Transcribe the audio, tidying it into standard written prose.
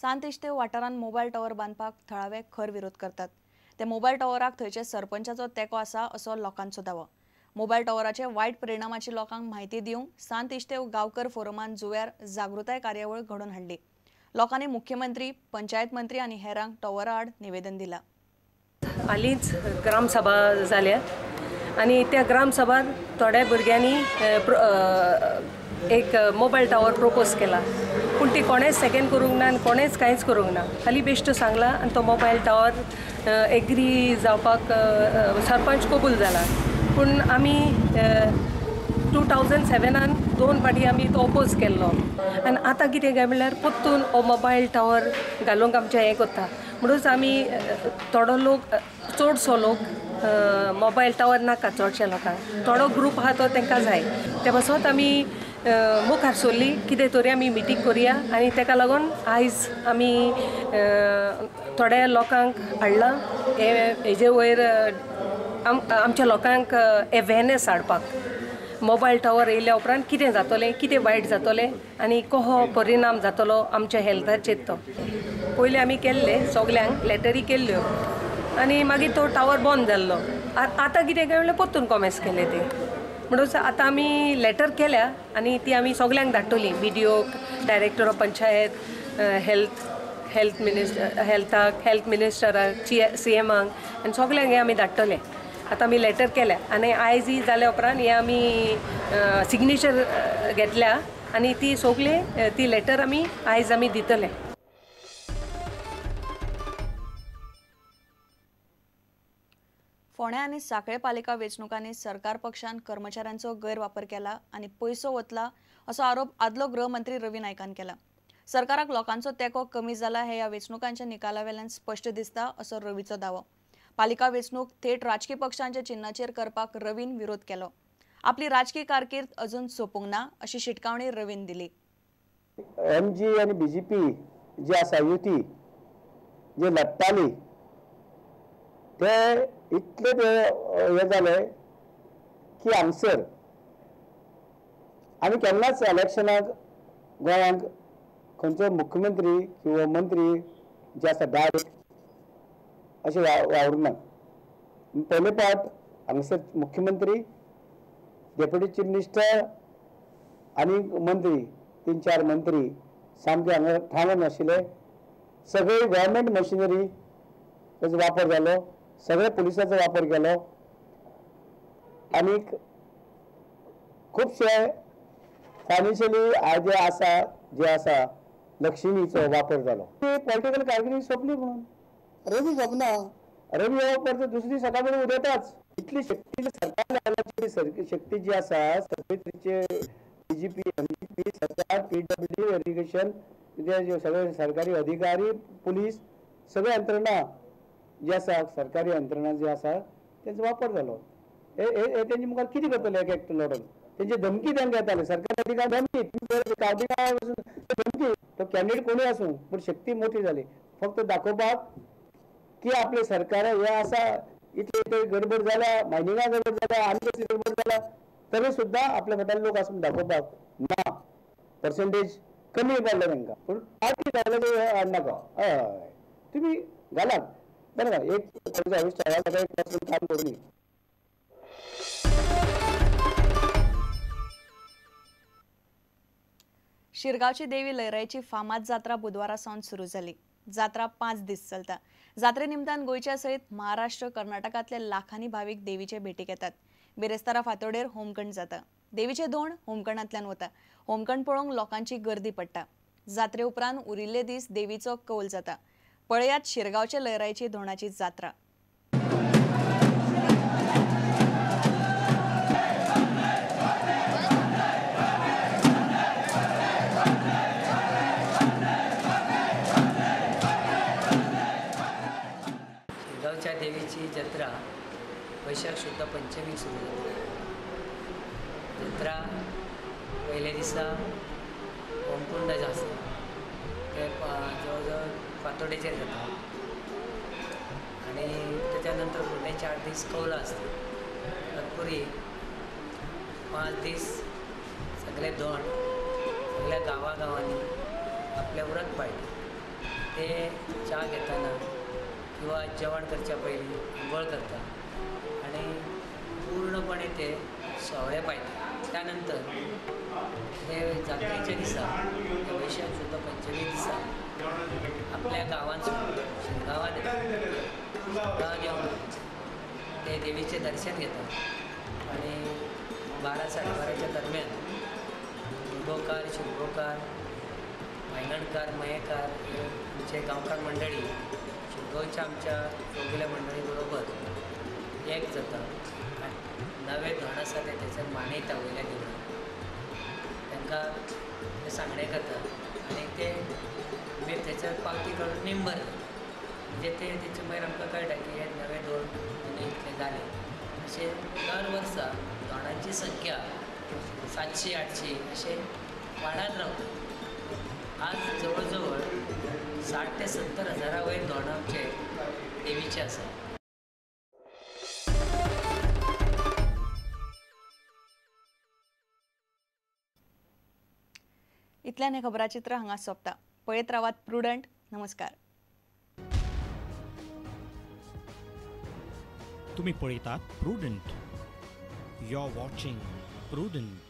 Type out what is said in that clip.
सांत इश्तेव वाठारांत mobile tower बांदपाक थळावे खर विरोध करतात. ते मोबायल टॉवराक थंयचे सरपंचाचो तेंको आसा असो लोकांचो दावो. मोबायल टॉवराचे वायट परिणामाची लोकांक म्हायती दिवंक सांत इश्तेव गांवकर फोरमान जुव्यार जागृताय कार्यावळ घडोवन हाडली. लोकांनी मुख्यमंत्री, पंचायत मंत्री आनी हेरांक टॉवरा आड निवेदन दिला. हालींच ग्रामसभा जाल्या आनी त्या ग्रामसभान थोड्या भुरग्यांनी एक मोबायल टावर प्रपोज केला, पूण ती कोणेच सेकेंड करूंक ना आनी कोणेच कांयच करूंक ना. खाली बेश्टो सांगला आनी तो मोबायल टावर एग्री जावपाक सरपंच कबूल जाला. पूण आमी 2007 दोन फावटी आमी तो ओपोज केल्लो आनी आतां कितें काय म्हणल्यार परतून हो मोबायल टावर घालूंक आमचें हें करता. म्हणूच आमी थोडो लोक, चडसो लोक मोबायल टावर नाका चडशा लोकांक, थोडो ग्रूप आहा तो तांकां जाय. ते पासत आमी मुखार सरली कितें तरी आमी मिटींग करुया आनी ताका लागून आयज आमी थोड्या लोकांक हाडलां हे हेजे वयर आमच्या लोकांक एवेरनेस हाडपाक. मोबायल टावर येयल्या उपरांत कितें जातलें, कितें वायट जातलें आनी कसो परिणाम जातलो आमच्या हेल्थाचेर. तो पयलीं आमी केल्ले सगल्यांक लेटरी केल्ल्यो आनी मागीर तो टावर बंद जाल्लो. आतां कितें काय म्हणल्यार परतून कॉमेस केले ते. म्हणून आतां आमी लेटर केल्या आनी ती आमी सगल्यांक धाडटली, बी डी ओक, director of panchayat, health minister, हेल्थाक, हेल्थ मिनिस्टराक, सी एमाक आनी सगल्यांक हे आमी धाडटले. आतां आमी लेटर केल्या आनी आयज ही जाल्या उपरांत हे आमी सिग्नेचर घेतल्या आनी ती सगली ती लेटर आमी आयज आमी दितले. फोंड्या आनी सांखळे पालिका वेंचणुकांनी सरकार पक्षान कर्मचाऱ्यांचो गैरवापर केला आनी पयसो वतला असो आरोप आदलो गृहमंत्री रवी नायकान केला. सरकाराक लोकांचो तेंको कमी जाला हे ह्या वेंचणुकांच्या निकालावेल्यान स्पश्ट दिसता असो रवीचो दावो. पालिका वेंचणूक थेट राजकी पक्षांच्या चिन्हाचेर करपाक रवीन विरोध केलो. आपली राजकी कारकीर्द अजून सोंपूंक ना अशी शिटकावणी रवीन दिली. एमजी आनी बीजेपी जी आसा युती जी लढटाली ते इतले ते हे जाले की हांगसर आमी केन्नाच इलेक्शनाक गोंयांक खंयचो मुख्यमंत्री किंवा मंत्री जे आसा डायरेक्ट अशें वावरुना. पयले पावट हांगसर मुख्यमंत्री, डेप्युटी चीफ मिनिस्टर आनी मंत्री, 3-4 मंत्री सामके हांगा ठाण नाशिल्ले. सगळी गव्हर्मेंट मशिनरी ताचो वापर जालो, सगळे पुलिसाचो वापर केलो आनी खुबशे फायनान्शियली जे आसा जे आसा लक्ष्मीचो वापर जालो. पॉलिटिकल कारकिर्दी सोंपली म्हणून रवी सोंपना. रवी हो परत दुसरी सकाळ कडेन उलयताच. इतली शक्ती सरकार लेवलाची शक्ती जी आसा सगळी तरेचे बीजेपी, एमजीपी, सरकार, पीडब्ल्यूडी, इरिगेशन, सगळे सरकारी अधिकारी, पुलीस, सगळे यंत्रणा जी आसा सरकारी यंत्रणा जी आसा तेंचो वापर जालो. हे तेंचे मुखार कितें करतले एक एकटो लढून तेंची धमकी तांकां येताली. सरकारी अधिकारी धमकी, धमकी, तो कॅन्डिडेट कोणूय आसूं पूण शक्ती मोठी जाली. फक्त दाखोवपाक की आपले सरकार हे आसा इतले इतले गडबड जाल्या, मायनिंगा गडबड जाल्या, आनी कसली गडबड जाल्या तरी सुद्दां आपल्या फाटल्यान लोक आसून दाखोवपाक ना पर्सेंटेज कमी पडले तांकां. पूण पार्टी लेवलाचेर हाडनाका. हय तुमी घालात बरें का, एक ऑफीस काम करूं. शिरगांवची देवी लयराईची फामाद जात्रा बुधवारा सावन सुरू जाली. जात्रा 5 दीस चलता. जात्रे निमतान गोंयच्या सयत महाराष्ट्र, कर्नाटकांतले लाखांनी भावीक देवीचे भेटीक येतात. बिरेस्तारा फांतोडेर होमखंड जाता. देवीचे धोण होमखंडांतल्यान वता. होमखंड पळोवंक लोकांची गर्दी पडटा. जात्रे उपरांत उरिल्ले दीस देवीचो कौल जाता. पळयात शिरगांवचे लयराईची धोणाची जात्रा. शिरगांवच्या देवीची जत्रा वैशाख शुद्ध पंचमी सुरू जाता. जत्रा पयल्या दिसा होमकुंड जो आसा ते जवळ जवळ फांतोडेचेर जाता आनी त्याच्या नंतर फुडले 4 दीस कौलां आसता. तत्पुरी 5 दीस सगळे धोंड सगळ्या गांवागांवांनी आपलें व्रत पाळटा. ते च्या घेतना किंवा जेवण करच्या पयलीं आंघोळ करता आनी पूर्णपणे ते सवळे पायता. त्यानंतर ते जात्रेच्या दिसा वैशाख शुद्ध पंचमी दिसा आपल्या गांवांत शिरगांवांत येता. शिरगांवांत येवन ते देवीचें दर्शन घेता आनी 12 साडे 12च्या दरम्यान दुर्गोकार, शिरगोकार, वायंगणकार, मयेकार हे आमचे गांवकार मंडळी शिरगांवच्या आमच्या चौगुल्या मंडळी बरोबर एक जाता आनी नवे धोंड आसा ते थंयसर मांडयता वयल्या देवळान, तांकां ते सांगणें करता आनी ते मागीर थंयसर पावती काडून निंबर म्हणजे ते तेचे मागीर आमकां कळटा की हे नवे धोंड इतले जाले. अशें दर वर्सा धोंडांची संख्या 700 800 अशें वाडत रावता. आज जवळ जवळ 60 ते 70 हजारा वयर धोंड आमचे देवीचे आसा. इतल्यान हें खबराचित्र हांगा सोंपता. पळयत रावात प्रुडंट. नमस्कार. तुम्ही पळयतात Prudent. You are watching Prudent.